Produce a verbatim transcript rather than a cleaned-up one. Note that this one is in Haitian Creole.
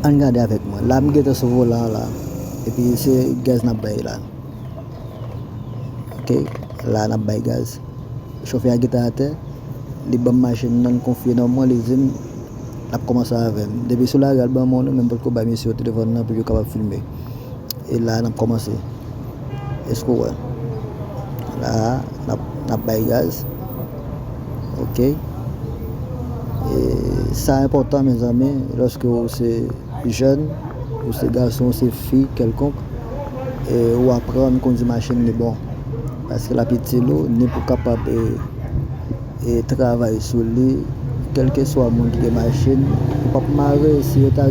Ann gade avèk mwen. La, m gentan sou volan an la. Epi se gaz n ap bay la. Ok, la n ap bay gaz. Chofè a gentan atè. Li ban m machin nan, l konfye nan mwen, li di m l ap kòmanse avè m. Depi sou lari a, l ban mwen, nou menm potko bay mesye yo telefòn nan pou yo kapab filme. E la, n ap kòmanse. Èske w wè? La, n ap, n ap bay gaz. Ok. E sa enpòtan, mezanmi, lòske ou se jèn, ou se gason, ou se fi kèlkonk, e ou aprann kondi machin, li bon. Paske l ap itil ou, ni pou kapab e, e travay sou li, kèlkeswa moun ki gen machin, ou p ap mare si yo ta